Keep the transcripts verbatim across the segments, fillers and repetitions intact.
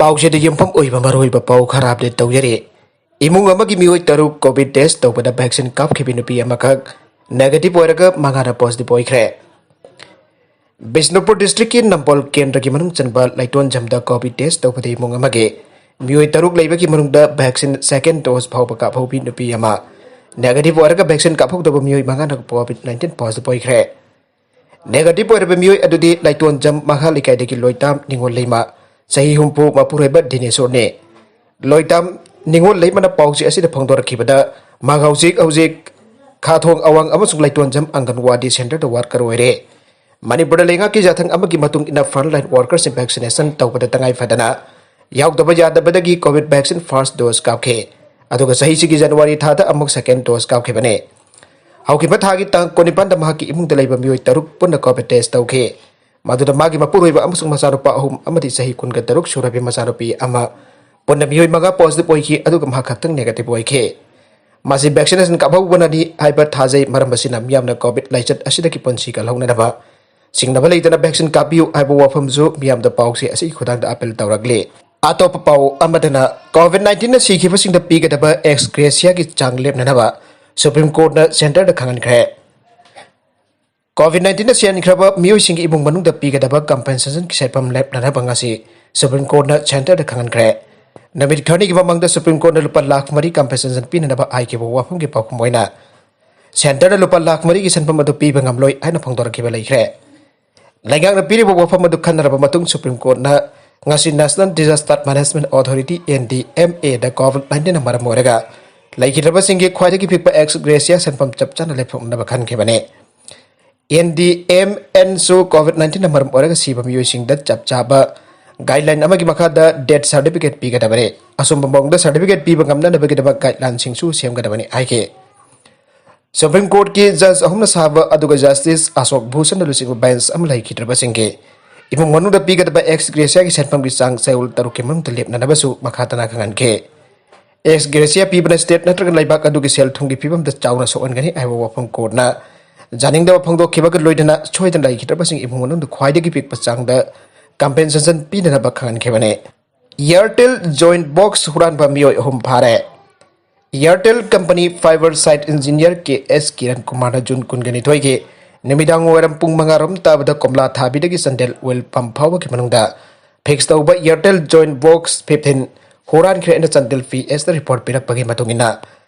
ꯄꯥꯎꯆꯦꯗ ꯌꯨꯝꯐꯝ ꯑꯣꯏꯕ ꯃꯔꯨꯑꯣꯏꯕ ꯄꯥꯎ ꯈꯔ ꯑꯞꯗꯦꯠ ꯇꯧꯖꯔꯤ꯫ ꯏꯃꯨꯡ ꯑꯃꯒꯤ ꯃꯤꯑꯣꯏ ꯇꯔꯨꯛ ꯀꯣꯚꯤꯗ ꯇꯦꯁ ꯇꯧꯕꯗ ꯚꯦꯛꯁꯤꯟ ꯀꯥꯞꯈꯤꯕ ꯅꯨꯄꯤ ꯑꯃꯈꯛ ꯅꯦꯒꯦꯇꯤꯚ ꯑꯣꯏꯔꯒ ꯃꯉꯥꯅ ꯄꯣꯖꯤꯇꯤꯚ ꯑꯣꯏꯈ꯭ꯔꯦ꯫ ꯕꯤꯁꯅꯨꯄꯨꯔ ꯗꯤꯁꯇ꯭ꯔꯤꯛꯀꯤ ꯅꯝꯕꯣꯜ ꯀꯦꯟꯗ꯭ꯔꯒꯤ ꯃꯅꯨꯡ ꯆꯟꯕ ꯂꯩꯇꯣꯟꯖꯝꯗ ꯀꯣꯚꯤꯗ ꯇꯦꯁ ꯇꯧꯕꯗ ꯏꯃꯨꯡ ꯑꯃꯒꯤ ꯃꯤꯑꯣꯏ ꯇꯔꯨꯛ ꯂꯩꯕꯒꯤ ꯃꯅꯨꯡꯗ ꯚꯦꯛꯁꯤꯟ ꯁꯦꯀꯦꯟ ꯗꯣꯁ ꯐꯥꯎꯕ ꯀꯥꯞꯍꯧꯕꯤ ꯅꯨꯄꯤ ꯑꯃ ꯅꯦꯒꯦꯇꯤꯚ ꯑꯣꯏꯔꯒ ꯚꯦꯛꯁꯤꯟ ꯀꯥꯞꯍꯧꯗꯕ ꯃꯤꯑꯣꯏ ꯃꯉꯥꯅ ꯀꯣꯚꯤꯗ ꯅꯥꯏꯟꯇꯤꯟ ꯄꯣꯖꯤꯇꯤꯚ ꯑꯣꯏꯈ꯭ꯔꯦ꯫ ꯅꯦꯒꯦꯇꯤꯚ ꯑꯣꯏꯔꯕ ꯃꯤꯑꯣꯏ ꯑꯗꯨꯗꯤ ꯂꯩꯇꯣꯟꯖꯝ ꯃꯈꯥ ꯂꯩꯀꯥꯏꯗꯒꯤ ꯂꯣꯏꯇꯥꯝ ꯅꯤꯉꯣꯜ ꯂꯩꯃ, ꯆꯍꯤ ꯍꯨꯝꯐꯨ, ꯃꯄꯨꯔꯣꯏꯕ ꯗꯤꯅꯦꯁꯣꯔꯅꯤ꯫ ꯂꯣꯏꯇꯥꯝ ꯅꯤꯉꯣꯜ ꯂꯩꯃꯅ ꯄꯥꯎꯆꯦ ꯑꯁꯤꯗ ꯐꯣꯡꯗꯣꯔꯛꯈꯤꯕꯗ, ꯃꯍꯥꯛ ꯍꯧꯖꯤꯛ ꯍꯧꯖꯤꯛ ꯈꯥꯊꯣꯡ ꯑꯋꯥꯡ ꯑꯃꯁꯨꯡ ꯂꯩꯇꯣꯟꯖꯝ ꯑꯪꯒꯟꯋꯥꯗꯤ ꯁꯦꯟꯇꯔꯗ ꯋꯥꯔꯀꯔ ꯑꯣꯏꯔꯦ꯫ ꯃꯅꯤꯄꯨꯔꯗ ꯂꯩꯉꯥꯛꯀꯤ ꯌꯥꯊꯪ ꯑꯃꯒꯤ ꯃꯇꯨꯡ ꯏꯟꯅ ꯐ꯭ꯔꯟꯂꯥꯏꯟ ꯋꯥꯔꯀꯔꯁꯤꯡ ꯚꯦꯛꯁꯤꯅꯦꯁꯟ ꯇꯧꯕꯗ ꯇꯉꯥꯏ ꯐꯗꯅ ꯌꯥꯎꯗꯕ ꯌꯥꯗꯕꯗꯒꯤ ꯀꯣꯚꯤꯗ ꯚꯦꯛꯁꯤꯟ ꯐꯥꯔꯁ ꯗꯣꯁ ꯀꯥꯞꯈꯤ꯫ ꯑꯗꯨꯒ ꯆꯍꯤꯁꯤꯒꯤ ꯖꯅꯋꯥꯔꯤ ꯊꯥꯗ ꯑꯃꯨꯛ ꯁꯦꯀꯦꯟ ꯗꯣꯁ ꯀꯥꯞꯈꯤꯕꯅꯤ꯫ ꯍꯧꯈꯤꯕ ꯊꯥꯒꯤ ꯇꯥꯡ ꯀꯨꯟꯅꯤꯄꯥꯟꯗ ꯃꯍꯥꯛꯀꯤ ꯏꯃꯨꯡꯗ ꯂꯩꯕ ꯃꯤꯑꯣꯏ ꯇꯔꯨꯛ ꯄꯨꯟꯅ ꯀꯣꯚꯤꯗ ꯇꯦꯁ ꯇꯧꯈꯤ꯫ ꯃꯗꯨꯗ ꯃꯥꯒꯤ ꯃꯄꯨꯔꯣꯏꯕ ꯑꯃꯁꯨꯡ ꯃꯆꯥꯅꯨꯄꯥ ꯑꯍꯨꯝ ꯑꯃꯗꯤ ꯆꯍꯤ ꯀꯨꯟꯒ ꯇꯔꯨꯛ ꯁꯨꯔꯕꯤ ꯃꯆꯥꯅꯨꯄꯤ ꯑꯃ, ꯄꯨꯟꯅ ꯃꯤꯑꯣꯏ ꯃꯉꯥ ꯄꯣꯖꯤꯇꯤꯚ ꯑꯣꯏꯈꯤ, ꯑꯗꯨꯒ ꯃꯍꯥꯛ ꯈꯛꯇꯪ ꯅꯦꯒꯦꯇꯤꯚ ꯑꯣꯏꯈꯤ꯫ ꯃꯁꯤ ꯚꯦꯛꯁꯤꯅꯦꯁꯟ ꯀꯥꯞꯍꯧꯕꯅꯅꯤ ꯍꯥꯏꯕ ꯊꯥꯖꯩ꯫ ꯃꯔꯝ ꯑꯁꯤꯅ ꯃꯤꯌꯥꯝꯅ ꯀꯣꯚꯤꯗ ꯂꯥꯏꯆꯠ ꯑꯁꯤꯗꯒꯤ ꯄꯨꯟꯁꯤ ꯀꯜꯍꯧꯅꯅꯕ ꯆꯤꯡꯅꯕ ꯂꯩꯇꯅ ꯚꯦꯛꯁꯤꯟ ꯀꯥꯞꯄꯤꯌꯨ ꯍꯥꯏꯕ ꯋꯥꯐꯝꯁꯨ ꯃꯤꯌꯥꯝꯗ ꯄꯥꯎꯆꯦ ꯑꯁꯤꯒꯤ ꯈꯨꯊꯥꯡꯗ ꯑꯄꯤꯜ ꯇꯧꯔꯛꯂꯤ꯫ ꯑꯇꯣꯞꯄ ꯄꯥꯎ ꯑꯃꯗꯅ, ꯀꯣꯚꯤꯗ ꯅꯥꯏꯟꯇꯤꯟꯅ ꯁꯤꯈꯤꯕꯁꯤꯡꯗ ꯄꯤꯒꯗꯕ ꯑꯦꯛꯁ ꯒ꯭ꯔꯦꯁꯤꯌꯥꯒꯤ ꯆꯥꯡ ꯂꯦꯞꯅꯅꯕ ꯁꯨꯄ꯭ꯔꯤꯝ ꯀꯣꯔꯠꯅ ꯁꯦꯟꯇꯔꯗ ꯈꯪꯍꯟꯈ꯭ꯔꯦ꯫ ꯀꯣꯚꯤꯗ ꯅꯥꯏꯟꯇꯤꯟꯅ ꯁꯤꯍꯟꯈ꯭ꯔꯕ ꯃꯤꯑꯣꯏꯁꯤꯡꯒꯤ ꯏꯃꯨꯡ ꯃꯅꯨꯡꯗ ꯄꯤꯒꯗꯕ ꯀꯝꯄꯦꯟꯁꯦꯁꯟꯒꯤ ꯁꯦꯟꯐꯝ ꯂꯦꯞꯅꯅꯕ ꯉꯁꯤ ꯁꯨꯄ꯭ꯔꯤꯝ ꯀꯣꯔꯠꯅ ꯁꯦꯟꯇꯔꯗ ꯈꯪꯍꯟꯈ꯭ꯔꯦ꯫ ꯅꯨꯃꯤꯠ ꯈꯔꯅꯤꯒꯤ ꯃꯃꯥꯡꯗ ꯁꯨꯄ꯭ꯔꯤꯝ ꯀꯣꯔꯠꯅ ꯂꯨꯄꯥ ꯂꯥꯈ ꯃꯔꯤ ꯀꯝꯄꯦꯟꯁꯦꯁꯟ ꯄꯤꯅꯅꯕ ꯍꯥꯏꯈꯤꯕ ꯋꯥꯐꯝꯒꯤ ꯄꯥꯎꯈꯨꯝ ꯑꯣꯏꯅ, ꯁꯦꯟꯇꯔꯅ ꯂꯨꯄꯥ ꯂꯥꯈ ꯃꯔꯤꯒꯤ ꯁꯦꯟꯐꯝ ꯑꯗꯨ ꯄꯤꯕ ꯉꯝꯂꯣꯏ ꯍꯥꯏꯅ ꯐꯣꯡꯗꯣꯔꯛꯈꯤꯕ ꯂꯩꯈ꯭ꯔꯦ꯫ ꯂꯩꯉꯥꯛꯅ ꯄꯤꯔꯤꯕ ꯋꯥꯐꯝ ꯑꯗꯨ ꯈꯟꯅꯔꯕ ꯃꯇꯨꯡ, ꯁꯨꯄ꯭ꯔꯤꯝ ꯀꯣꯔꯠꯅ ꯉꯁꯤ national disaster management authority, N D M ꯑꯦꯗ ꯀꯣꯚꯤꯗ ꯅꯥꯏꯟꯇꯤꯟꯅ ꯃꯔꯝ ꯑꯣꯏꯔꯒ ꯂꯩꯈꯤꯗ꯭ꯔꯕꯁꯤꯡꯒꯤ ꯈ꯭ꯋꯥꯏꯗꯒꯤ ꯄꯤꯛꯄ ꯑꯦꯛꯁ ꯒ꯭ꯔꯦꯁꯤꯌꯥ ꯁꯦꯟꯐꯝ ꯆꯞ ꯆꯥꯅ ꯂꯦꯞꯊꯣꯛꯅꯕ ꯈꯟꯈꯤꯕꯅꯤ꯫ ꯑꯦꯟ ꯗꯤ ꯑꯦꯝ ꯑꯦꯟꯁꯨ ꯀꯣꯚꯤꯗ ꯅꯥꯏꯟꯇꯤꯟꯅ ꯃꯔꯝ ꯑꯣꯏꯔꯒ ꯁꯤꯕ ꯃꯤꯑꯣꯏꯁꯤꯡꯗ ꯆꯞ ꯆꯥꯕ ꯒꯥꯏꯗꯂꯥꯏꯟ ꯑꯃꯒꯤ ꯃꯈꯥꯗ ꯗꯦꯊ ꯁꯥꯔꯇꯤꯐꯤꯀꯦꯠ ꯄꯤꯒꯗꯕꯅꯤ꯫ ꯑꯆꯨꯝꯕ ꯃꯑꯣꯡꯗ ꯁꯥꯔꯇꯤꯐꯤꯀꯦꯠ ꯄꯤꯕ ꯉꯝꯅꯅꯕꯒꯤꯗꯃꯛ ꯒꯥꯏꯗꯂꯥꯏꯟꯁꯤꯡꯁꯨ ꯁꯦꯝꯒꯗꯕꯅꯤ ꯍꯥꯏꯈꯤ꯫ ꯁꯨꯄ꯭ꯔꯤꯝ ꯀꯣꯔꯠꯀꯤ ꯖꯖ ꯑꯍꯨꯝꯅ ꯁꯥꯕ ꯑꯗꯨꯒ ꯖꯁꯇꯤꯁ ꯑꯁꯣꯛ ꯚꯨꯁꯟꯅ ꯂꯨꯆꯤꯡꯕ ꯕꯦꯟꯆ ꯑꯃ ꯂꯩꯈꯤꯗ꯭ꯔꯕꯁꯤꯡꯒꯤ ꯏꯃꯨꯡ ꯃꯅꯨꯡꯗ ꯄꯤꯒꯗꯕ ꯑꯦꯛꯁ ꯒ꯭ꯔꯦꯁꯤꯌꯥꯒꯤ ꯁꯦꯟꯐꯝꯒꯤ ꯆꯥꯡ ꯆꯌꯣꯜ ꯇꯔꯨꯛꯀꯤ ꯃꯅꯨꯡꯗ ꯂꯦꯞꯅꯅꯕꯁꯨ ꯃꯈꯥ ꯇꯥꯅ ꯈꯪꯍꯟꯈꯤ꯫ ꯑꯦꯛꯁ ꯒ꯭ꯔꯦꯁꯤꯌꯥ ꯄꯤꯕꯅ ꯁ꯭ꯇꯦꯠ ꯅꯠꯇ꯭ꯔꯒ ꯂꯩꯕꯥꯛ ꯑꯗꯨꯒꯤ ꯁꯦꯜ ꯊꯨꯝꯒꯤ ꯐꯤꯕꯝꯗ ꯆꯥꯎꯅ ꯁꯣꯛꯍꯟꯒꯅꯤ ꯍꯥꯏꯕ ꯋꯥꯐꯝ ꯀꯣꯔꯠꯅ ꯌꯥꯅꯤꯡꯗꯕ ꯐꯣꯡꯗꯣꯛꯈꯤꯕꯒ ꯂꯣꯏꯅꯅ ꯁꯣꯏꯗꯅ ꯂꯩꯈꯤꯗ꯭ꯔꯕꯁꯤꯡ ꯏꯃꯨꯡ ꯃꯅꯨꯡꯗ ꯈ꯭ꯋꯥꯏꯗꯒꯤ ꯄꯤꯛꯄ ꯆꯥꯡꯗ ꯀꯝꯄꯦꯟꯁꯦꯁꯟ ꯄꯤꯅꯅꯕ ꯈꯪꯍꯟꯈꯤꯕꯅꯤ꯫ Airtel Joint Box ꯍꯨꯔꯥꯟꯕ ꯃꯤꯑꯣꯏ ꯑꯍꯨꯝ ꯐꯥꯔꯦ꯫ Airtel Company Fiber Site Engineer K S Kiran Kumar ꯅ June ꯀꯨꯟꯒ ꯅꯤꯊꯣꯏꯒꯤ ꯅꯨꯃꯤꯗꯥꯡ ꯋꯥꯏꯔꯝ ꯄꯨꯡ ꯃꯉꯥ ꯔꯣꯝ ꯇꯥꯕꯗ ꯀꯣꯝꯂꯥ ꯊꯥꯕꯤꯗꯒꯤ ꯆꯥꯟꯗꯦꯜ oil pump ꯐꯥꯎꯕꯒꯤ ꯃꯅꯨꯡꯗ fix ꯇꯧꯕ Airtel Joint Box fifteen ꯍꯨꯔꯥꯟꯈ꯭ꯔꯦ ꯍꯥꯏꯅ ꯆꯥꯟꯗꯦꯜ P S ꯇ report ꯄꯤꯔꯛꯄꯒꯤ ꯃꯇꯨꯡ ꯏꯟꯅ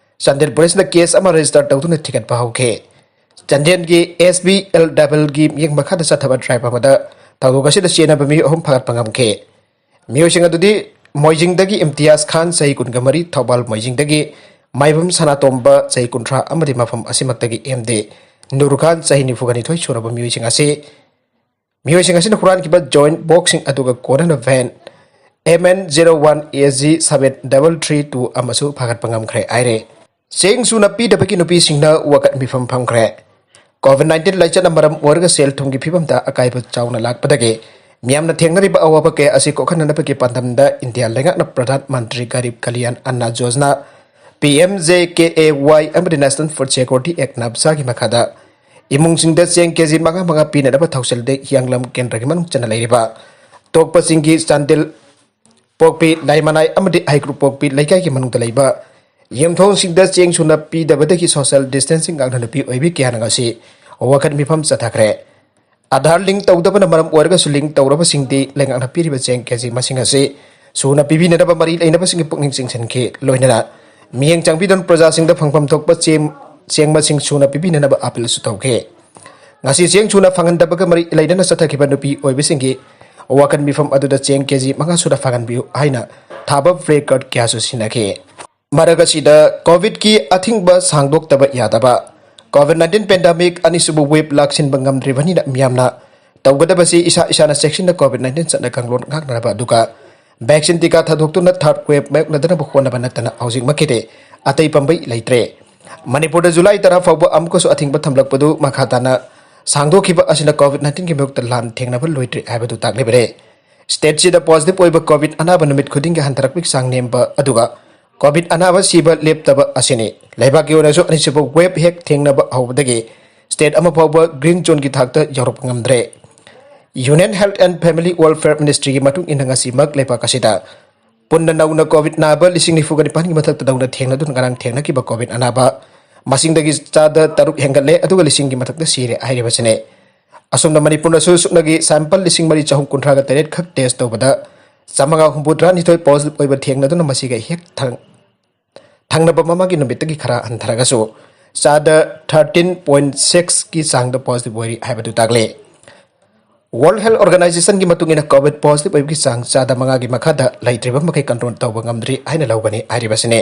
ꯆꯥꯟꯗꯦꯜ ꯄꯨꯂꯤꯁꯅ case ꯑꯃ register ꯇꯧꯗꯨꯅ ꯊꯤꯒꯠꯄ ꯍꯧꯈꯤ꯫ ꯆꯥꯟꯗꯦꯜꯒꯤ S B L double ꯒꯤ ꯃꯤꯠꯌꯦꯡ ꯃꯈꯥꯗ ꯆꯠꯊꯕ drive ꯑꯃꯗ ꯊꯧꯗꯣꯛ ꯑꯁꯤꯗ ꯆꯦꯟꯅꯕ ꯃꯤꯑꯣꯏ ꯑꯍꯨꯝ ꯐꯥꯒꯠꯄ ꯉꯝꯈꯤ꯫ ꯃꯤꯑꯣꯏꯁꯤꯡ ꯑꯗꯨꯗꯤ ꯃꯣꯏꯖꯤꯡꯗꯒꯤ ꯏꯝꯇꯤꯌꯥꯖ ꯈꯥꯟ, ꯆꯍꯤ ꯀꯨꯟꯒ ꯃꯔꯤ, ꯊꯧꯕꯥꯜ ꯃꯣꯏꯖꯤꯡꯗꯒꯤ ꯃꯥꯏꯕꯝ ꯁꯅꯥꯇꯣꯝꯕ, ꯆꯍꯤ ꯀꯨꯟꯊ꯭ꯔꯥ, ꯑꯃꯗꯤ ꯃꯐꯝ ꯑꯁꯤꯃꯛꯇꯒꯤ M D ꯅꯨꯔ ꯈꯥꯟ, ꯆꯍꯤ ꯅꯤꯐꯨꯒ ꯅꯤꯊꯣꯏ ꯁꯨꯔꯕ ꯃꯤꯑꯣꯏꯁꯤꯡ ꯑꯁꯤ, ꯃꯤꯑꯣꯏꯁꯤꯡ ꯑꯁꯤꯅ ꯍꯨꯔꯥꯟꯈꯤꯕ joint box ꯁꯤꯡ ꯑꯗꯨꯒ ꯀꯣꯟꯅꯅ van M N zero one A G seven double three two ꯑꯃꯁꯨ ꯐꯥꯒꯠꯄ ꯉꯝꯈ꯭ꯔꯦ ꯍꯥꯏꯔꯦ꯫ ꯆꯦꯡ ꯁꯨꯅ ꯄꯤꯗꯕꯒꯤ ꯅꯨꯄꯤꯁꯤꯡꯅ ꯋꯥꯀꯠ ꯃꯤꯐꯝ ꯐꯝꯈ꯭ꯔꯦ꯫ COVID nineteen ꯂꯥꯏꯆꯠꯅ ꯃꯔꯝ ꯑꯣꯏꯔꯒ ꯁꯦꯜ ꯊꯨꯝꯒꯤ ꯐꯤꯕꯝꯗ ꯑꯀꯥꯏꯕ ꯆꯥꯎꯅ ꯂꯥꯛꯄꯗꯒꯤ ꯃꯤꯌꯥꯝꯅ ꯊꯦꯡꯅꯔꯤꯕ ꯑꯋꯥꯕ ꯀꯌꯥ ꯑꯁꯤ ꯀꯣꯛꯍꯟꯅꯅꯕꯒꯤ ꯄꯥꯟꯗꯝꯗ ꯏꯟꯗꯤꯌꯥ ꯂꯩꯉꯥꯛꯅ Pradhan Mantri Garib Kalyan ꯑꯟꯅ Yojana, P M J K A Y ꯑꯃꯗꯤ National Food Security Act, NAFSA ꯒꯤ ꯃꯈꯥꯗ ꯏꯃꯨꯡꯁꯤꯡꯗ ꯆꯦꯡ ꯀꯦꯖꯤ ꯃꯉꯥ ꯃꯉꯥ ꯄꯤꯅꯅꯕ ꯊꯧꯁꯤꯜꯗ ꯍꯤꯌꯥꯡꯂꯝ ꯀꯦꯟꯗ꯭ꯔꯒꯤ ꯃꯅꯨꯡ ꯆꯟꯅ ꯂꯩꯔꯤꯕ ꯇꯣꯛꯄ ꯆꯤꯡꯒꯤ ꯆꯥꯟꯗꯤꯜ ꯄꯣꯛꯄꯤ, ꯂꯥꯏꯃꯅꯥꯏ ꯑꯃꯗꯤ ꯍꯩꯀ꯭ꯔꯨ ꯄꯣꯛꯄꯤ ꯂꯩꯀꯥꯏꯒꯤ ꯃꯅꯨꯡꯗ ꯂꯩꯕ ꯌꯨꯝꯊꯣꯡꯁꯤꯡꯗ ꯆꯦꯡ ꯁꯨꯅ ꯄꯤꯗꯕꯗꯒꯤ social distancing ꯉꯥꯛꯅ ꯅꯨꯄꯤ ꯑꯣꯏꯕꯤ ꯀꯌꯥꯅ ꯉꯁꯤ ꯋꯥꯀꯠ ꯃꯤꯐꯝ ꯆꯠꯊꯈ꯭ꯔꯦ꯫ ꯑꯥꯙꯥꯔ link ꯇꯧꯗꯕꯅ ꯃꯔꯝ ꯑꯣꯏꯔꯒꯁꯨ link ꯇꯧꯔꯕꯁꯤꯡꯗꯤ ꯂꯩꯉꯥꯛꯅ ꯄꯤꯔꯤꯕ ꯆꯦꯡ ꯀꯦꯖꯤ ꯃꯁꯤꯡ ꯑꯁꯤ ꯁꯨꯅ ꯄꯤꯕꯤꯅꯅꯕ ꯃꯔꯤ ꯂꯩꯅꯕꯁꯤꯡꯒꯤ ꯄꯨꯛꯅꯤꯡ ꯆꯤꯡꯁꯤꯟꯈꯤ꯫ ꯂꯣꯏꯅꯅ ꯃꯤꯠꯌꯦꯡ ꯆꯪꯕꯤꯗꯨꯅ ꯄ꯭ꯔꯖꯥꯁꯤꯡꯗ ꯐꯪꯐꯝ ꯊꯣꯛꯄ ꯆꯦꯡ, ꯆꯦꯡ ꯃꯁꯤꯡ ꯁꯨꯅ ꯄꯤꯕꯤꯅꯅꯕ appeal ꯁꯨ ꯇꯧꯈꯤ꯫ ꯉꯁꯤ ꯆꯦꯡ ꯁꯨꯅ ꯐꯪꯍꯟꯗꯕꯒ ꯃꯔꯤ ꯂꯩꯅꯅ ꯆꯠꯊꯈꯤꯕ ꯅꯨꯄꯤ ꯑꯣꯏꯕꯤꯁꯤꯡꯒꯤ ꯋꯥꯀꯠ ꯃꯤꯐꯝ ꯑꯗꯨꯗ ꯆꯦꯡ ꯀꯦꯖꯤ ꯃꯉꯥ ꯁꯨꯅ ꯐꯪꯍꯟꯕꯤꯌꯨ ꯍꯥꯏꯅ ꯊꯥꯕ placard ꯀꯌꯥꯁꯨ ꯁꯤꯟꯅꯈꯤ꯫ ꯃꯔꯛ ꯑꯁꯤꯗ COVID ꯀꯤ ꯑꯊꯤꯡꯕ ꯁꯥꯡꯗꯣꯛꯇꯕ ꯌꯥꯗꯕ꯫ COVID nineteen pandemic ꯑꯅꯤꯁꯨꯕ wave ꯂꯥꯛꯁꯤꯟꯕ ꯉꯝꯗ꯭ꯔꯤꯕꯅꯤꯅ ꯃꯤꯌꯥꯝꯅ ꯇꯧꯒꯗꯕꯁꯤ ꯏꯁꯥ ꯏꯁꯥꯅ ꯆꯦꯛꯁꯤꯟꯅ COVID nineteen ꯆꯠꯅ ꯀꯥꯡꯂꯣꯟ ꯉꯥꯛꯅꯅꯕ ꯑꯗꯨꯒ vaccine ꯇꯤꯀꯥ ꯊꯥꯗꯣꯛꯇꯨꯅ third wave ꯃꯥꯌꯣꯛꯅꯗꯅꯕ ꯍꯣꯠꯅꯕ ꯅꯠꯇꯅ ꯍꯧꯖꯤꯛꯃꯛꯀꯤꯗꯤ ꯑꯇꯩ ꯄꯥꯝꯕꯩ ꯂꯩꯇ꯭ꯔꯦ꯫ ꯃꯅꯤꯄꯨꯔꯗ July ꯇꯔꯥ ꯐꯥꯎꯕ ꯑꯃꯨꯛꯀꯁꯨ ꯑꯊꯤꯡꯕ ꯊꯝꯂꯛꯄꯗꯨ ꯃꯈꯥ ꯇꯥꯅ ꯁꯥꯡꯗꯣꯛꯈꯤꯕ ꯑꯁꯤꯅ COVID nineteen ꯒꯤ ꯃꯥꯌꯣꯛꯇ ꯂꯥꯟ ꯊꯦꯡꯅꯕ ꯂꯣꯏꯗ꯭ꯔꯤ ꯍꯥꯏꯕꯗꯨ ꯇꯥꯛꯂꯤꯕꯅꯤ꯫ State ꯁꯤꯗ positive ꯑꯣꯏꯕ COVID ꯑꯅꯥꯕ ꯅꯨꯃꯤꯠ ꯈꯨꯗꯤꯡꯒꯤ ꯍꯟꯊꯔꯛꯄꯒꯤ ꯆꯥꯡ ꯅꯦꯝꯕ ꯑꯗꯨꯒ COVID ꯑꯅꯥꯕ ꯁꯤꯕ ꯂꯦꯞꯇꯕ ꯑꯁꯤꯅꯤ꯫ ꯂꯩꯕꯥꯛꯀꯤ ꯑꯣꯏꯅꯁꯨ ꯑꯅꯤꯁꯨꯕ wave ꯍꯦꯛ ꯊꯦꯡꯅꯕ ꯍꯧꯕꯗꯒꯤ state ꯑꯃ ꯐꯥꯎꯕ green zone ꯒꯤ ꯊꯥꯛꯇ ꯌꯧꯔꯛꯄ ꯉꯝꯗ꯭ꯔꯦ꯫ Union Health and Family Welfare Ministryꯒꯤ ꯃꯇꯨꯡ ꯏꯟꯅ ꯉꯁꯤꯃꯛ ꯂꯩꯕꯥꯛ ꯑꯁꯤꯗ ꯄꯨꯟꯅ ꯅꯧꯅ COVID ꯅꯥꯕ ꯂꯤꯁꯤꯡ ꯅꯤꯐꯨꯒ ꯅꯤꯄꯥꯟꯒꯤ ꯃꯊꯛꯇ ꯅꯧꯅ ꯊꯦꯡꯅꯗꯨꯅ ꯉꯔꯥꯡ ꯊꯦꯡꯅꯈꯤꯕ COVID ꯑꯅꯥꯕ ꯃꯁꯤꯡꯗꯒꯤ ꯆꯥꯗ ꯇꯔꯨꯛ ꯍꯦꯟꯒꯠꯂꯦ, ꯑꯗꯨꯒ ꯂꯤꯁꯤꯡꯒꯤ ꯃꯊꯛꯇ ꯁꯤꯔꯦ ꯍꯥꯏꯔꯤꯕꯁꯤꯅꯤ꯫ ꯑꯁꯣꯝꯅ ꯃꯅꯤꯄꯨꯔꯗꯁꯨ ꯁꯨꯞꯅꯒꯤ sample ꯂꯤꯁꯤꯡ ꯃꯔꯤ ꯆꯍꯨꯝ ꯀꯨꯟꯊ꯭ꯔꯥꯒ ꯇꯔꯦꯠ ꯈꯛ test ꯇꯧꯕꯗ ꯆꯥꯃꯉꯥ ꯍꯨꯝꯐꯨꯇꯔꯥꯅꯤꯊꯣꯏ positive ꯑꯣꯏꯕ ꯊꯦꯡꯅꯗꯨꯅ ꯃꯁꯤꯒ ꯍꯦꯛ ꯊꯪ-, ꯊꯪꯅꯕ ꯃꯃꯥꯡꯒꯤ ꯅꯨꯃꯤꯠꯇꯒꯤ ꯈꯔ ꯍꯟꯊꯔꯒꯁꯨ ꯆꯥꯗ thirteen point sixꯀꯤ ꯆꯥꯡꯗ positive ꯑꯣꯏꯔꯤ ꯍꯥꯏꯕꯗꯨ ꯇꯥꯛꯂꯤ꯫ World Health Organizationꯒꯤ ꯃꯇꯨꯡ ꯏꯟꯅ COVID positive ꯑꯣꯏꯕꯒꯤ ꯆꯥꯡ ꯆꯥꯗ ꯃꯉꯥꯒꯤ ꯃꯈꯥꯗ ꯂꯩꯇ꯭ꯔꯤꯕ ꯃꯈꯩ control ꯇꯧꯕ ꯉꯝꯗ꯭ꯔꯤ ꯍꯥꯏꯅ ꯂꯧꯒꯅꯤ ꯍꯥꯏꯔꯤꯕꯁꯤꯅꯤ꯫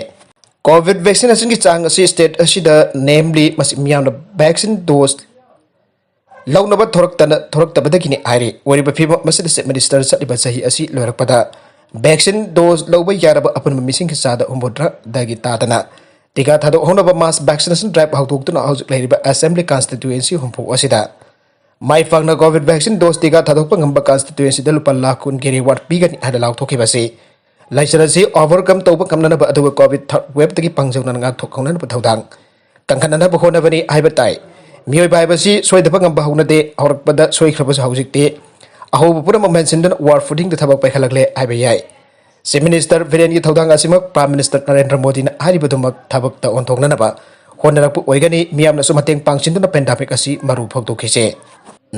COVID vaccinationꯒꯤ ꯆꯥꯡ ꯑꯁꯤ state ꯑꯁꯤꯗ namely ꯃꯁꯤ ꯃꯤꯌꯥꯝꯅ vaccine dose ꯂꯧꯅꯕ ꯊꯣꯔꯛꯇꯅ, ꯊꯣꯔꯛꯇꯕꯗꯒꯤꯅꯤ ꯍꯥꯏꯔꯤ꯫ ꯑꯣꯏꯔꯤꯕ ꯐꯤꯕꯝ ꯑꯁꯤꯗ Chief Minister ꯆꯠꯂꯤꯕ ꯆꯍꯤ ꯑꯁꯤ ꯂꯣꯏꯔꯛꯄꯗ vaccine dose ꯂꯧꯕ ꯌꯥꯔꯕ ꯑꯄꯨꯟꯕ ꯃꯤꯁꯤꯡꯒꯤ ꯆꯥꯗ ꯍꯨꯝꯐꯨꯇꯔꯥꯗꯒꯤ ꯇꯥꯗꯅ ꯇꯤꯀꯥ ꯊꯥꯗꯣꯛꯍꯧꯅꯕ mass vaccination drive ꯍꯧꯗꯣꯛꯇꯨꯅ ꯍꯧꯖꯤꯛ ꯂꯩꯔꯤꯕ assembly constituency ꯍꯨꯝꯐꯨ ꯑꯁꯤꯗ ꯃꯥꯏ ꯄꯥꯛꯅ COVID vaccine dose ꯇꯤꯀꯥ ꯊꯥꯗꯣꯛꯄ ꯉꯝꯕ constituencyꯗ ꯂꯨꯄꯥ ꯂꯥꯈ ꯀꯨꯟꯒꯤ reward ꯄꯤꯒꯅꯤ ꯍꯥꯏꯅ ꯂꯥꯎꯊꯣꯛꯈꯤꯕ ꯑꯁꯤ ꯂꯥꯏꯆꯠ ꯑꯁꯤ overcome ꯇꯧꯕ ꯉꯝꯅꯅꯕ, ꯑꯗꯨꯒ COVID third waveꯇꯒꯤ ꯄꯪꯖꯧꯅꯅ ꯉꯥꯛꯊꯣꯛꯍꯧꯅꯅꯕ ꯊꯧꯗꯥꯡ ꯀꯟꯈꯠꯅꯅꯕ ꯍꯣꯠꯅꯕꯅꯤ ꯍꯥꯏꯕ ꯇꯥꯏ꯫ ꯃꯤꯑꯣꯏꯕ ꯍꯥꯏꯕꯁꯤ ꯁꯣꯏꯗꯕ ꯉꯝꯕ ꯍꯧꯅꯗꯦ꯫ ꯍꯧꯔꯛꯄꯗ ꯁꯣꯏꯈ꯭ꯔꯕꯁꯨ ꯍꯧꯖꯤꯛꯇꯤ ꯑꯍꯧꯕ ꯄꯨꯝꯅꯃꯛ ꯃꯦꯟꯁꯤꯟꯗꯨꯅ war footingꯗ ꯊꯕꯛ ꯄꯥꯏꯈꯠꯂꯛꯂꯦ ꯍꯥꯏꯕ ꯌꯥꯏ꯫ Chief Minister ꯕꯤꯔꯦꯟꯒꯤ ꯊꯧꯗꯥꯡ ꯑꯁꯤꯃꯛ Prime Minister ꯅꯔꯦꯟꯗ꯭ꯔ ꯃꯣꯗꯤꯅ ꯍꯥꯏꯔꯤꯕꯗꯨꯃꯛ ꯊꯕꯛꯇ ꯑꯣꯟꯊꯣꯛꯅꯅꯕ ꯍꯣꯠꯅꯔꯛꯄ ꯑꯣꯏꯒꯅꯤ꯫ ꯃꯤꯌꯥꯝꯅꯁꯨ ꯃꯇꯦꯡ ꯄꯥꯡꯁꯤꯟꯗꯨꯅ pandemic ꯑꯁꯤ ꯃꯔꯨ ꯐꯧꯗꯣꯛꯈꯤꯁꯦ꯫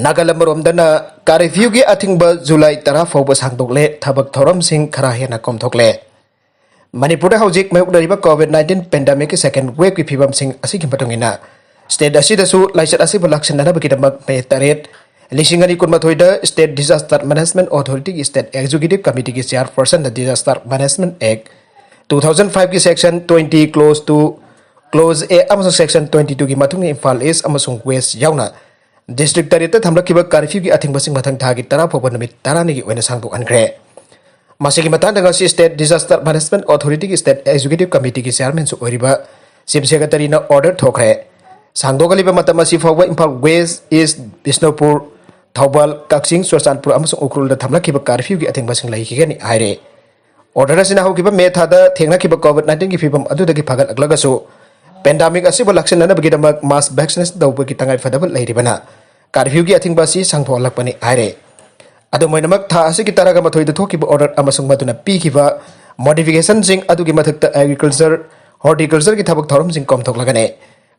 ꯅꯥꯒꯥꯂꯦꯟ ꯑꯃꯔꯣꯝꯗꯅ curfewꯒꯤ ꯑꯊꯤꯡꯕ ꯖꯨꯂꯥꯏ ꯇꯔꯥ ꯐꯥꯎꯕ ꯁꯥꯡꯗꯣꯛꯂꯦ꯫ ꯊꯕꯛ ꯊꯧꯔꯝꯁꯤꯡ ꯈꯔ ꯍꯦꯟꯅ ꯀꯣꯝꯊꯣꯛꯂꯦ꯫ ꯃꯅꯤꯄꯨꯔꯗ ꯍꯧꯖꯤꯛ ꯃꯥꯌꯣꯛꯅꯔꯤꯕ COVID nineteen pandemicꯀꯤ second waveꯀꯤ ꯐꯤꯕꯝꯁꯤꯡ ꯑꯁꯤꯒꯤ ꯃꯇꯨꯡ ꯏꯟꯅ state ꯑꯁꯤꯗꯁꯨ ꯂꯥꯏꯆꯠ ꯑꯁꯤꯕꯨ ꯂꯥꯛꯁꯤꯟꯅꯅꯕꯒꯤꯗꯃꯛ ꯃꯦ ꯇꯔꯦꯠ, ꯂꯤꯁꯤꯡ ꯑꯅꯤ ꯀꯨꯟꯃꯥꯊꯣꯏꯗ State Disaster Management Authorityꯒꯤ State Executive Committeeꯒꯤ chairpersonꯅ Disaster Management Act two thousand fiveꯀꯤ section twenty clause two, clause A ꯑꯃꯁꯨꯡ section twenty twoꯒꯤ ꯃꯇꯨꯡ ꯏꯟꯅ ꯏꯝꯐꯥꯜ East ꯑꯃꯁꯨꯡ West ꯌꯥꯎꯅ district ꯇꯔꯦꯠꯇ ꯊꯝꯂꯛꯈꯤꯕ curfewꯒꯤ ꯑꯊꯤꯡꯕꯁꯤꯡ ꯃꯊꯪ ꯊꯥꯒꯤ ꯇꯔꯥ ꯐꯥꯎꯕ ꯅꯨꯃꯤꯠ ꯇꯔꯥꯅꯤꯒꯤ ꯑꯣꯏꯅ ꯁꯥꯡꯗꯣꯛꯍꯟꯈ꯭ꯔꯦ꯫ ꯃꯁꯤꯒꯤ ꯃꯇꯥꯡꯗ ꯉꯁꯤ State Disaster Management Authorityꯒꯤ State Executive Committeeꯒꯤ chairmanꯁꯨ ꯑꯣꯏꯔꯤꯕ Chief Secretaryꯅ order ꯊꯣꯛꯈ꯭ꯔꯦ꯫ ꯁꯥꯡꯗꯣꯛꯍꯜꯂꯤꯕ ꯃꯇꯝ ꯑꯁꯤ ꯐꯥꯎꯕ ꯏꯝꯐꯥꯜ West, East, ꯕꯤꯁꯅꯨꯄꯨꯔ, ꯊꯧꯕꯥꯜ, ꯀꯛꯆꯤꯡ, ꯆꯨꯔꯆꯥꯟꯄꯨꯔ ꯑꯃꯁꯨꯡ ꯎꯈ꯭ꯔꯨꯜꯗ ꯊꯝꯂꯛꯈꯤꯕ curfewꯒꯤ ꯑꯊꯤꯡꯕꯁꯤꯡ ꯂꯩꯈꯤꯒꯅꯤ ꯍꯥꯏꯔꯦ꯫ Order ꯑꯁꯤꯅ ꯍꯧꯈꯤꯕ ꯃꯦ ꯊꯥꯗ ꯊꯦꯡꯅꯈꯤꯕ COVID nineteenꯒꯤ ꯐꯤꯕꯝ ꯑꯗꯨꯗꯒꯤ ꯐꯒꯠꯂꯛꯂꯒꯁꯨ pandemic ꯑꯁꯤꯕꯨ ꯂꯥꯛꯁꯤꯟꯅꯅꯕꯒꯤꯗꯃꯛ mass vaccination ꯇꯧꯕꯒꯤ ꯇꯉꯥꯏꯐꯗꯕ ꯂꯩꯔꯤꯕꯅ curfewꯒꯤ ꯑꯊꯤꯡꯕ ꯑꯁꯤ ꯁꯥꯡꯗꯣꯛꯍꯜꯂꯛꯄꯅꯤ ꯍꯥꯏꯔꯦ꯫ ꯑꯗꯨꯝ ꯑꯣꯏꯅꯃꯛ, ꯊꯥ ꯑꯁꯤꯒꯤ ꯇꯔꯥꯒ ꯃꯥꯊꯣꯏꯗ ꯊꯣꯛꯈꯤꯕ order ꯑꯃꯁꯨꯡ ꯃꯗꯨꯅ ꯄꯤꯈꯤꯕ modificationꯁꯤꯡ ꯑꯗꯨꯒꯤ ꯃꯊꯛꯇ agriculture, horticultureꯒꯤ ꯊꯕꯛ ꯊꯧꯔꯝꯁꯤꯡ ꯀꯣꯝꯊꯣꯛꯂꯒꯅꯤ꯫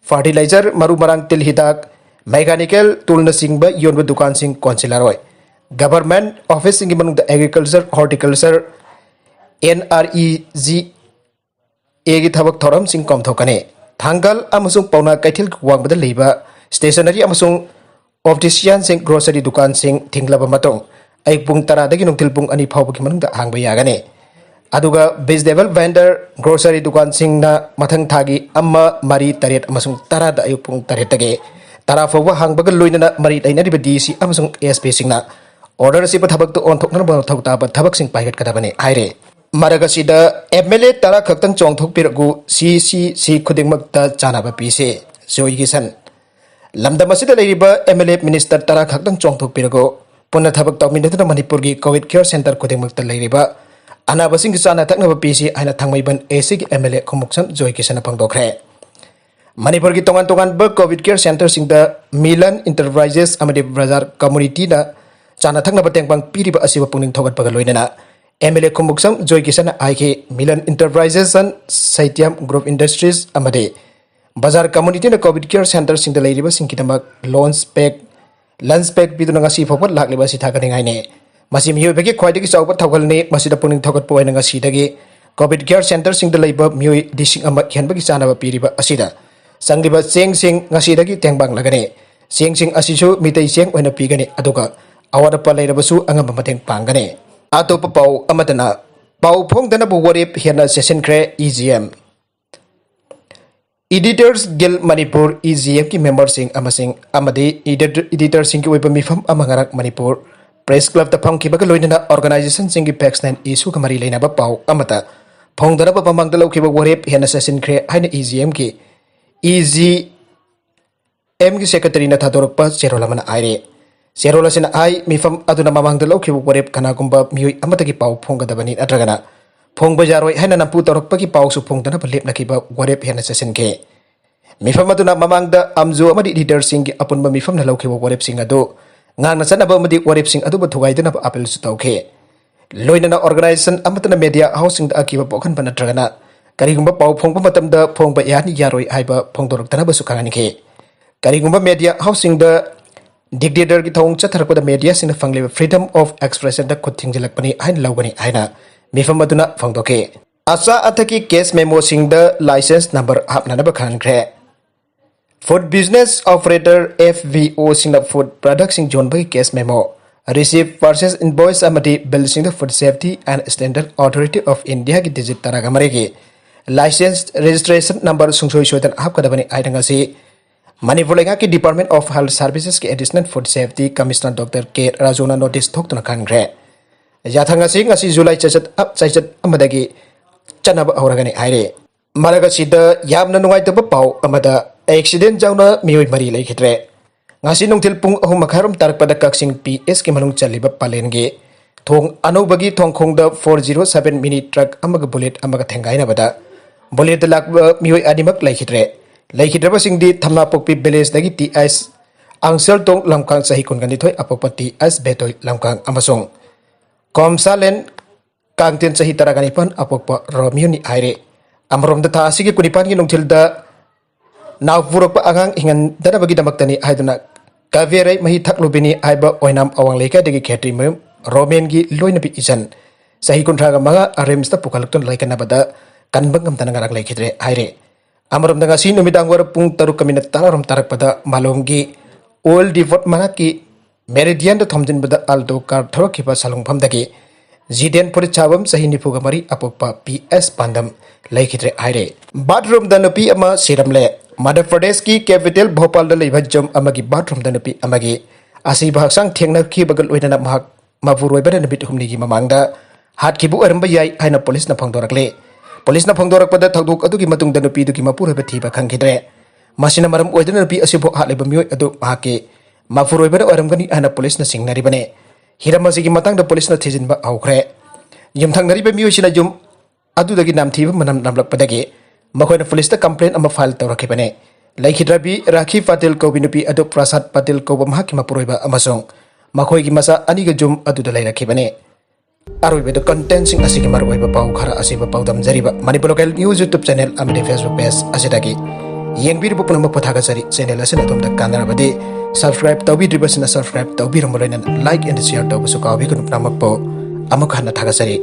Fertilizer, ꯃꯔꯨ ꯃꯔꯥꯡ, ꯇꯤꯜ ꯍꯤꯗꯥꯛ, mechanical toolꯅꯆꯤꯡꯕ ꯌꯣꯟꯕ ꯗꯨꯀꯥꯟꯁꯤꯡ ꯀꯣꯟꯁꯤꯜꯂꯔꯣꯏ꯫ Government officeꯁꯤꯡꯒꯤ ꯃꯅꯨꯡꯗ agriculture, horticulture, NREGAꯒꯤ ꯊꯕꯛ ꯊꯧꯔꯝꯁꯤꯡ ꯀꯣꯝꯊꯣꯛꯀꯅꯤ꯫ ꯊꯥꯡꯒꯜ ꯑꯃꯁꯨꯡ ꯄꯥꯎꯅꯥ ꯀꯩꯊꯦꯜꯒꯤ ꯋꯥꯡꯃꯗ ꯂꯩꯕ stationery ꯑꯃꯁꯨꯡ opticianꯁꯤꯡ, grocery ꯗꯨꯀꯥꯟꯁꯤꯡ ꯊꯤꯡꯂꯕ ꯃꯇꯨꯡ, ꯑꯌꯨꯛ ꯄꯨꯡ ꯇꯔꯥꯗꯒꯤ ꯅꯨꯡꯊꯤꯜ ꯄꯨꯡ ꯑꯅꯤ ꯐꯥꯎꯕꯒꯤ ꯃꯅꯨꯡꯗ ꯍꯥꯡꯕ ꯌꯥꯒꯅꯤ꯫ ꯑꯗꯨꯒ vegetable vendor, grocery ꯗꯨꯀꯥꯟꯁꯤꯡꯅ ꯃꯊꯪ ꯊꯥꯒꯤ ꯑꯃ, ꯃꯔꯤ, ꯇꯔꯦꯠ ꯑꯃꯁꯨꯡ ꯇꯔꯥꯗ ꯑꯌꯨꯛ ꯄꯨꯡ ꯇꯔꯦꯠꯇꯒꯤ ꯇꯔꯥ ꯐꯥꯎꯕ ꯍꯥꯡꯕꯒ ꯂꯣꯏꯅꯅ ꯃꯔꯤ ꯂꯩꯅꯔꯤꯕ DC ꯑꯃꯁꯨꯡ SPꯁꯤꯡꯅ order ꯑꯁꯤꯕꯨ ꯊꯕꯛꯇ ꯑꯣꯟꯊꯣꯛꯅꯕ ꯃꯊꯧ ꯇꯥꯕ ꯊꯕꯛꯁꯤꯡ ꯄꯥꯏꯈꯠꯀꯗꯕꯅꯤ ꯍꯥꯏꯔꯤ꯫ ꯃꯔꯛ ꯑꯁꯤꯗ, MLA ꯇꯔꯥ ꯈꯛꯇꯪ ꯆꯣꯡꯊꯣꯛꯄꯤꯔꯛꯎ, CCC ꯈꯨꯗꯤꯡꯃꯛꯇ ꯆꯥꯅꯕ ꯄꯤꯁꯤ꯫ ꯖꯣꯏ ꯀꯤꯁꯟ꯫ ꯂꯝꯗꯝ ꯑꯁꯤꯗ ꯂꯩꯔꯤꯕ MLA, minister ꯇꯔꯥ ꯈꯛꯇꯪ ꯆꯣꯡꯊꯣꯛꯄꯤꯔꯒ ꯄꯨꯟꯅ ꯊꯕꯛ ꯇꯧꯃꯤꯟꯅꯗꯨꯅ ꯃꯅꯤꯄꯨꯔꯒꯤ COVID care center ꯈꯨꯗꯤꯡꯃꯛꯇ ꯂꯩꯔꯤꯕ ꯑꯅꯥꯕꯁꯤꯡꯒꯤ ꯆꯥꯅ ꯊꯛꯅꯕ ꯄꯤꯁꯤ ꯍꯥꯏꯅ ꯊꯥꯡꯃꯩꯕꯟ ACꯒꯤ MLA ꯈꯨꯃꯨꯛꯁꯝ ꯖꯣꯏ ꯀꯤꯁꯟꯅ ꯐꯣꯡꯗꯣꯛꯈ꯭ꯔꯦ꯫ ꯃꯅꯤꯄꯨꯔꯒꯤ ꯇꯣꯉꯥꯟ ꯇꯣꯉꯥꯟꯕ COVID care centreꯁꯤꯡꯗ ꯃꯤꯂꯟ Enterprises ꯑꯃꯗꯤ ꯕꯖꯥꯔ Communityꯅ ꯆꯥꯅ ꯊꯛꯅꯕ ꯇꯦꯡꯕꯥꯡ ꯄꯤꯔꯤꯕ ꯑꯁꯤꯕꯨ ꯄꯨꯛꯅꯤꯡ ꯊꯧꯒꯠꯄꯒ ꯂꯣꯏꯅꯅ MLA ꯈꯨꯃꯨꯛꯁꯝ ꯖꯣꯏ ꯀꯤꯁꯟꯅ ꯍꯥꯏꯈꯤ, Milan Enterprises and Satyam Group Industries ꯑꯃꯗꯤ ꯕꯖꯥꯔ Communityꯅ COVID care centreꯁꯤꯡꯗ ꯂꯩꯔꯤꯕꯁꯤꯡꯒꯤꯗꯃꯛ lunch pack, lunch pack ꯄꯤꯗꯨꯅ ꯉꯁꯤ ꯐꯥꯎꯕ ꯂꯥꯛꯂꯤꯕ ꯑꯁꯤ ꯊꯥꯒꯠꯅꯤꯡꯉꯥꯏꯅꯤ꯫ ꯃꯁꯤ ꯃꯤꯑꯣꯏꯕꯒꯤ ꯈ꯭ꯋꯥꯏꯗꯒꯤ ꯆꯥꯎꯕ ꯊꯧꯒꯜꯅꯤ꯫ ꯃꯁꯤꯗ ꯄꯨꯛꯅꯤꯡ ꯊꯧꯒꯠꯄ ꯑꯣꯏꯅ ꯉꯁꯤꯗꯒꯤ COVID care centreꯁꯤꯡꯗ ꯂꯩꯕ ꯃꯤꯑꯣꯏ ꯂꯤꯁꯤꯡ ꯑꯃ ꯍꯦꯟꯕꯒꯤ ꯆꯥꯅꯕ ꯄꯤꯔꯤꯕ ꯑꯁꯤꯗ ꯆꯪꯂꯤꯕ ꯆꯦꯡꯁꯤꯡ ꯉꯁꯤꯗꯒꯤ ꯇꯦꯡꯕꯥꯡꯂꯒꯅꯤ꯫ ꯆꯦꯡꯁꯤꯡ ꯑꯁꯤꯁꯨ ꯃꯤꯇꯩ ꯆꯦꯡ ꯑꯣꯏꯅ ꯄꯤꯒꯅꯤ, ꯑꯗꯨꯒ ꯑꯋꯥꯠ ꯑꯄꯥ ꯂꯩꯔꯕꯁꯨ ꯑꯉꯝꯕ ꯃꯇꯦꯡ ꯄꯥꯡꯒꯅꯤ꯫ ꯑꯇꯣꯞꯄ ꯄꯥꯎ ꯑꯃꯗꯅ, ꯄꯥꯎ ꯐꯣꯡꯗꯅꯕ ꯋꯥꯔꯦꯞ ꯍꯦꯟꯅ ꯆꯦꯠꯁꯤꯟꯈ꯭ꯔꯦ꯫ EGM꯫ Editors Guild Manipur, EGMꯒꯤ memberꯁꯤꯡ ꯑꯃꯁꯤꯡ ꯑꯃꯗꯤ editor, editorꯁꯤꯡꯒꯤ ꯑꯣꯏꯕ ꯃꯤꯐꯝ ꯑꯃ ꯉꯔꯥꯡ ꯃꯅꯤꯄꯨꯔ Press Clubꯇ ꯐꯝꯈꯤꯕꯒ ꯂꯣꯏꯅꯅ organizationꯁꯤꯡꯒꯤ vaccination issueꯒ ꯃꯔꯤ ꯂꯩꯅꯕ ꯄꯥꯎ ꯑꯃꯠꯇ ꯐꯣꯡꯗꯅꯕ ꯃꯃꯥꯡꯗ ꯂꯧꯈꯤꯕ ꯋꯥꯔꯦꯞ ꯍꯦꯟꯅ ꯆꯦꯠꯁꯤꯟꯈ꯭ꯔꯦ ꯍꯥꯏꯅ EGMꯒꯤ, EGMꯒꯤ secretaryꯅ ꯊꯥꯗꯣꯔꯛꯄ ꯆꯦꯔꯣꯜ ꯑꯃꯅ ꯍꯥꯏꯔꯤ꯫ ꯆꯦꯔꯣꯜ ꯑꯁꯤꯅ ꯍꯥꯏ, ꯃꯤꯐꯝ ꯑꯗꯨꯅ ꯃꯃꯥꯡꯗ ꯂꯧꯈꯤꯕ ꯋꯥꯔꯦꯞ ꯀꯅꯥꯒꯨꯝꯕ ꯃꯤꯑꯣꯏ ꯑꯃꯠꯇꯒꯤ ꯄꯥꯎ ꯐꯣꯡꯒꯗꯕꯅꯤ ꯅꯠꯇ꯭ꯔꯒꯅ ꯐꯣꯡꯕ ꯌꯥꯔꯣꯏ ꯍꯥꯏꯅ ꯅꯝꯐꯨ ꯇꯧꯔꯛꯄꯒꯤ ꯄꯥꯎꯁꯨ ꯐꯣꯡꯗꯅꯕ ꯂꯦꯞꯅꯈꯤꯕ ꯋꯥꯔꯦꯞ ꯍꯦꯟꯅ ꯆꯦꯠꯁꯤꯟꯈꯤ꯫ ꯃꯤꯐꯝ ꯑꯗꯨꯅ ꯃꯃꯥꯡꯗ ꯑꯝꯖꯨ ꯑꯃꯗꯤ editorꯁꯤꯡꯒꯤ ꯑꯄꯨꯟꯕ ꯃꯤꯐꯝꯅ ꯂꯧꯈꯤꯕ ꯋꯥꯔꯦꯞꯁꯤꯡ ꯑꯗꯨ ꯉꯥꯡꯅ ꯆꯠꯅꯕ ꯑꯃꯗꯤ ꯋꯥꯔꯦꯞꯁꯤꯡ ꯑꯗꯨꯕꯨ ꯊꯨꯒꯥꯏꯗꯅꯕ ꯑꯄꯤꯜꯁꯨ ꯇꯧꯈꯤ꯫ ꯂꯣꯏꯅꯅ organization ꯑꯃꯠꯇꯅ media houseꯁꯤꯡꯗ ꯑꯀꯤꯕ ꯄꯣꯛꯍꯟꯕ ꯅꯠꯇ꯭ꯔꯒꯅ ꯀꯔꯤꯒꯨꯝꯕ ꯄꯥꯎ ꯐꯣꯡꯕ ꯃꯇꯝꯗ ꯐꯣꯡꯕ ꯌꯥꯅꯤ ꯌꯥꯔꯣꯏ ꯍꯥꯏꯕ ꯐꯣꯡꯗꯣꯔꯛꯇꯅꯕꯁꯨ ꯈꯪꯍꯟꯈꯤ꯫ ꯀꯔꯤꯒꯨꯝꯕ media houseꯁꯤꯡꯗ dictatorꯒꯤ ꯊꯧꯑꯣꯡ ꯆꯠꯊꯔꯛꯄꯗ mediaꯁꯤꯡꯅ ꯐꯪꯂꯤꯕ freedom of expressionꯗ ꯈꯨꯠ ꯊꯤꯡꯖꯤꯜꯂꯛꯄꯅꯤ ꯍꯥꯏꯅ ꯂꯧꯒꯅꯤ ꯍꯥꯏꯅ ꯃꯤꯐꯝ ꯑꯗꯨꯅ ꯐꯣꯡꯗꯣꯛꯈꯤ꯫ ꯑꯆꯥ ꯑꯊꯛꯀꯤ case memoꯁꯤꯡꯗ license number ꯍꯥꯞꯅꯅꯕ ꯈꯪꯍꯟꯈ꯭ꯔꯦ꯫ Food business operator, FBOꯁꯤꯡꯅ food productꯁꯤꯡ ꯌꯣꯟꯕꯒꯤ case memo, receipt, purchase invoice ꯑꯃꯗꯤ billꯁꯤꯡꯗ Food Safety and Standard Authority of Indiaꯒꯤ digit ꯇꯔꯥꯒ ꯃꯔꯤꯒꯤ license registration number ꯁꯨꯡꯁꯣꯏ ꯁꯣꯏꯗꯅ ꯍꯥꯞꯀꯗꯕꯅꯤ ꯍꯥꯏꯅ ꯉꯁꯤ ꯃꯅꯤꯄꯨꯔ ꯂꯩꯉꯥꯛꯀꯤ Department of Health Servicesꯀꯤ Additional Food Safety Commissioner Doctor K ꯔꯥꯖꯨꯅ notice ꯊꯣꯛꯇꯨꯅ ꯈꯪꯍꯟꯈ꯭ꯔꯦ꯫ ꯌꯥꯊꯪ ꯑꯁꯤ ꯉꯁꯤ July ꯆꯩꯆꯠ, ꯆꯩꯆꯠ ꯑꯃꯗꯒꯤ ꯆꯠꯅꯕ ꯍꯧꯔꯒꯅꯤ ꯍꯥꯏꯔꯤ꯫ ꯃꯔꯛ ꯑꯁꯤꯗ ꯌꯥꯝꯅ ꯅꯨꯡꯉꯥꯏꯇꯕ ꯄꯥꯎ ꯑꯃꯗ, accident ꯌꯥꯎꯅ ꯃꯤꯑꯣꯏ ꯃꯔꯤ ꯂꯩꯈꯤꯗ꯭ꯔꯦ꯫ ꯉꯁꯤ ꯅꯨꯡꯊꯤꯜ ꯄꯨꯡ ꯑꯍꯨꯝ ꯃꯈꯥꯏꯔꯣꯝ ꯇꯥꯔꯛꯄꯗ ꯀꯛꯆꯤꯡ PSꯀꯤ ꯃꯅꯨꯡ ꯆꯜꯂꯤꯕ ꯄꯂꯦꯟꯒꯤ ꯊꯣꯡ ꯑꯅꯧꯕꯒꯤ ꯊꯣꯡꯈꯣꯡꯗ four zero seven mini truck ꯑꯃꯒ bullet ꯑꯃꯒ ꯊꯦꯡꯒꯥꯏꯅꯕꯗ bulletꯇ ꯂꯥꯛꯄ ꯃꯤꯑꯣꯏ ꯑꯅꯤꯃꯛ ꯂꯩꯈꯤꯗ꯭ꯔꯦ꯫ ꯂꯩꯈꯤꯗ꯭ꯔꯕꯁꯤꯡꯗꯤ ꯊꯝꯅꯥꯄꯣꯛꯄꯤ villageꯗꯒꯤ ꯇꯤ ꯑꯩꯆ ꯑꯪꯁꯦꯜꯇꯣꯡ ꯂꯝꯀꯥꯡ ꯆꯍꯤ ꯀꯨꯟꯒ ꯅꯤꯊꯣꯏ ꯑꯄꯣꯛꯄ ꯇꯤ ꯑꯩꯆ ꯕꯦꯇꯣꯏ ꯂꯝꯀꯥꯡ ꯑꯃꯁꯨꯡ ꯀꯣꯝꯁꯥꯂꯦꯟ ꯀꯥꯡꯇꯦꯟ ꯆꯍꯤ ꯇꯔꯥꯒ ꯅꯤꯄꯥꯟ ꯑꯄꯣꯛꯄ ꯔꯣꯃꯤꯌꯣꯅꯤ ꯍꯥꯏꯔꯦ꯫ ꯑꯃꯔꯣꯝꯗ ꯊꯥ ꯑꯁꯤꯒꯤ ꯀꯨꯟꯅꯤꯄꯥꯟꯒꯤ ꯅꯨꯡꯊꯤꯜꯗ ꯅꯥꯎ ꯄꯨꯔꯛꯄ ꯑꯉꯥꯡ ꯍꯤꯡꯍꯟꯗꯅꯕꯒꯤꯗꯃꯛꯇꯅꯤ ꯍꯥꯏꯗꯨꯅ ꯀꯥꯕꯦꯔꯩ ꯃꯍꯤ ꯊꯛꯂꯨꯕꯤꯅꯤ ꯍꯥꯏꯕ ꯑꯣꯏꯅꯥꯝ ꯑꯋꯥꯡ ꯂꯩꯀꯥꯏꯗꯒꯤ ꯈꯦꯇ꯭ꯔꯤꯃꯌꯨꯝ ꯔꯣꯃꯦꯟꯒꯤ ꯂꯣꯏꯅꯕꯤ ꯏꯆꯟ ꯆꯍꯤ ꯀꯨꯟꯊ꯭ꯔꯥꯒ ꯃꯉꯥ ꯔꯤꯝꯁꯇ ꯄꯨꯈꯠꯂꯛꯇꯨꯅ ꯂꯥꯏꯀꯠꯅꯕꯗ ꯀꯟꯕ ꯉꯝꯗꯅ ꯉꯔꯥꯡ ꯂꯩꯈꯤꯗ꯭ꯔꯦ ꯍꯥꯏꯔꯦ꯫ ꯑꯃꯔꯣꯝꯗ ꯉꯁꯤ ꯅꯨꯃꯤꯗꯥꯡ ꯋꯥꯏꯔꯝ ꯄꯨꯡ ꯇꯔꯨꯛꯀ ꯃꯤꯅꯠ ꯇꯔꯥꯔꯣꯝ ꯇꯥꯔꯛꯄꯗ ꯃꯥꯂꯣꯝꯒꯤ ꯑꯣꯜ ꯗꯤꯐꯣꯔꯠ ꯃꯅꯥꯛꯀꯤ ꯃꯦꯔꯤꯗꯤꯌꯟꯗ ꯊꯣꯝꯖꯤꯟꯕꯗ ꯑꯜꯇꯣ ꯀꯥꯔ ꯊꯧꯔꯛꯈꯤꯕ ꯁꯥꯂꯣꯡꯐꯝꯗꯒꯤ ꯖꯤꯗꯦꯟ ꯐꯨꯔꯤꯠ ꯁꯥꯕꯝ ꯆꯍꯤ ꯅꯤꯐꯨꯒ ꯃꯔꯤ ꯑꯄꯣꯛꯄ ꯄꯤ ꯑꯦꯁ ꯄꯥꯟꯗꯝ ꯂꯩꯈꯤꯗ꯭ꯔꯦ ꯍꯥꯏꯔꯦ꯫ ꯕꯥꯠꯔꯨꯝꯗ ꯅꯨꯄꯤ ꯑꯃ ꯁꯤꯔꯝꯂꯦ꯫ ꯃꯙ꯭ꯌ ꯄ꯭ꯔꯗꯦꯁꯀꯤ capital ꯚꯣꯄꯥꯜꯗ ꯂꯩꯕ ꯖꯨꯝ ꯑꯃꯒꯤ ꯕꯥꯠꯔꯨꯝꯗ ꯅꯨꯄꯤ ꯑꯃꯒꯤ ꯑꯁꯤꯕ ꯍꯛꯆꯥꯡ ꯊꯦꯡꯅꯈꯤꯕꯒ ꯂꯣꯏꯅꯅ ꯃꯍꯥꯛ ꯃꯄꯨꯔꯣꯏꯕꯅ ꯅꯨꯃꯤꯠ ꯍꯨꯝꯅꯤꯒꯤ ꯃꯃꯥꯡꯗ ꯍꯥꯠꯈꯤꯕ ꯑꯣꯏꯔꯝꯕ ꯌꯥꯏ ꯍꯥꯏꯅ ꯄꯨꯂꯤꯁꯅ ꯐꯣꯡꯗꯣꯔꯛꯂꯦ꯫ ꯄꯨꯂꯤꯁꯅ ꯐꯣꯡꯗꯣꯔꯛꯄꯗ ꯊꯧꯗꯣꯛ ꯑꯗꯨꯒꯤ ꯃꯇꯨꯡꯗ ꯅꯨꯄꯤꯗꯨꯒꯤ ꯃꯄꯨꯔꯣꯏꯕ ꯊꯤꯕ ꯈꯪꯈꯤꯗ꯭ꯔꯦ꯫ ꯃꯁꯤꯅ ꯃꯔꯝ ꯑꯣꯏꯗꯨꯅ ꯅꯨꯄꯤ ꯑꯁꯤꯕꯨ ꯍꯥꯠꯂꯤꯕ ꯃꯤꯑꯣꯏ ꯑꯗꯨ ꯃꯍꯥꯛꯀꯤ ꯃꯄꯨꯔꯣꯏꯕꯅ ꯑꯣꯏꯔꯝꯒꯅꯤ ꯍꯥꯏꯅ ꯄꯨꯂꯤꯁꯅ ꯆꯤꯡꯅꯔꯤꯕꯅꯤ꯫ ꯍꯤꯔꯝ ꯑꯁꯤꯒꯤ ꯃꯇꯥꯡꯗ ꯄꯨꯂꯤꯁꯅ ꯊꯤꯖꯤꯟꯕ ꯍꯧꯈ꯭ꯔꯦ꯫ ꯌꯨꯝꯊꯪꯅꯔꯤꯕ ꯃꯤꯑꯣꯏꯁꯤꯅ ꯌꯨꯝ ꯑꯗꯨꯗꯒꯤ ꯅꯝꯊꯤꯕ ꯃꯅꯝ ꯅꯝꯂꯛꯄꯗꯒꯤ ꯃꯈꯣꯏꯅ ꯄꯨꯂꯤꯁꯇ complaint ꯑꯃ file ꯇꯧꯔꯛꯈꯤꯕꯅꯤ꯫ ꯂꯩꯈꯤꯗ꯭ꯔꯕꯤ ꯔꯥꯈꯤ ꯄꯥꯇꯤꯜ ꯀꯧꯕꯤ ꯅꯨꯄꯤ ꯑꯗꯨ ꯄ꯭ꯔꯁꯥꯗ ꯄꯥꯇꯤꯜ ꯀꯧꯕ ꯃꯍꯥꯛꯀꯤ ꯃꯄꯨꯔꯣꯏꯕ ꯑꯃꯁꯨꯡ ꯃꯈꯣꯏꯒꯤ ꯃꯆꯥ ꯑꯅꯤꯒ ꯌꯨꯝ ꯑꯗꯨꯗ ꯂꯩꯔꯛꯈꯤꯕꯅꯤ꯫ ꯑꯔꯣꯏꯕꯗ ꯀꯟꯇꯦꯟꯁꯤꯡ ꯑꯁꯤꯒꯤ ꯃꯔꯨꯑꯣꯏꯕ ꯄꯥꯎ ꯈꯔ ꯑꯁꯤꯕꯨ ꯄꯥꯎꯗꯝꯖꯔꯤꯕ Manipur local news YouTube channel ꯑꯃꯗꯤ ꯐꯦꯁꯕꯨꯛ ꯄꯦꯖ ꯑꯁꯤꯗꯒꯤ꯫ ꯌꯦꯡꯕꯤꯔꯤꯕ ꯄꯨꯝꯅꯃꯛꯄꯨ ꯊꯥꯒꯠꯆꯔꯤ꯫ ꯆꯦꯅꯦꯜ ꯑꯁꯤꯅ ꯑꯗꯣꯝꯗ ꯀꯥꯟꯅꯔꯕꯗꯤ ꯁꯕꯁꯀ꯭ꯔꯥꯏꯕ ꯇꯧꯕꯤꯗ꯭ꯔꯤꯕꯁꯤꯡꯅ ꯁꯕꯁꯀ꯭ꯔꯥꯏꯕ ꯇꯧꯕꯤꯔꯝꯕ ꯂꯣꯏꯅꯅ ꯂꯥꯏꯛ ꯑꯦꯟ ꯁꯤꯌꯔ ꯇꯧꯕꯁꯨ ꯀꯥꯎꯕꯤꯒꯅꯨ꯫ ꯄꯨꯝꯅꯃꯛꯄꯨ ꯑꯃꯨꯛ ꯍꯟꯅ ꯊꯥꯒꯠꯆꯔꯤ꯫